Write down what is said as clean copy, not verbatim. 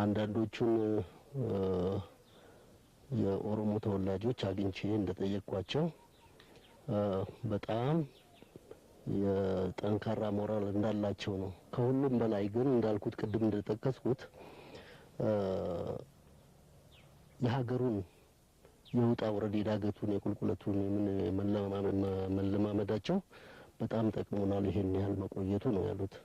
አንዳንዶቹን የኦሮሞ ተወላጆች አግኝቼ እንደጠየቅኳቸው በጣም የጠንካራ ሞራል እንዳላቸው ነው። ከሁሉም በላይ ግን እንዳልኩት ቅድም እንደጠቀስኩት የሀገሩን የውጣ ውረድ፣ የዳገቱን፣ የቁልቁለቱን የምን መለማመዳቸው በጣም ጠቅሞናል፣ ይሄን ያህል መቆየቱ ነው ያሉት።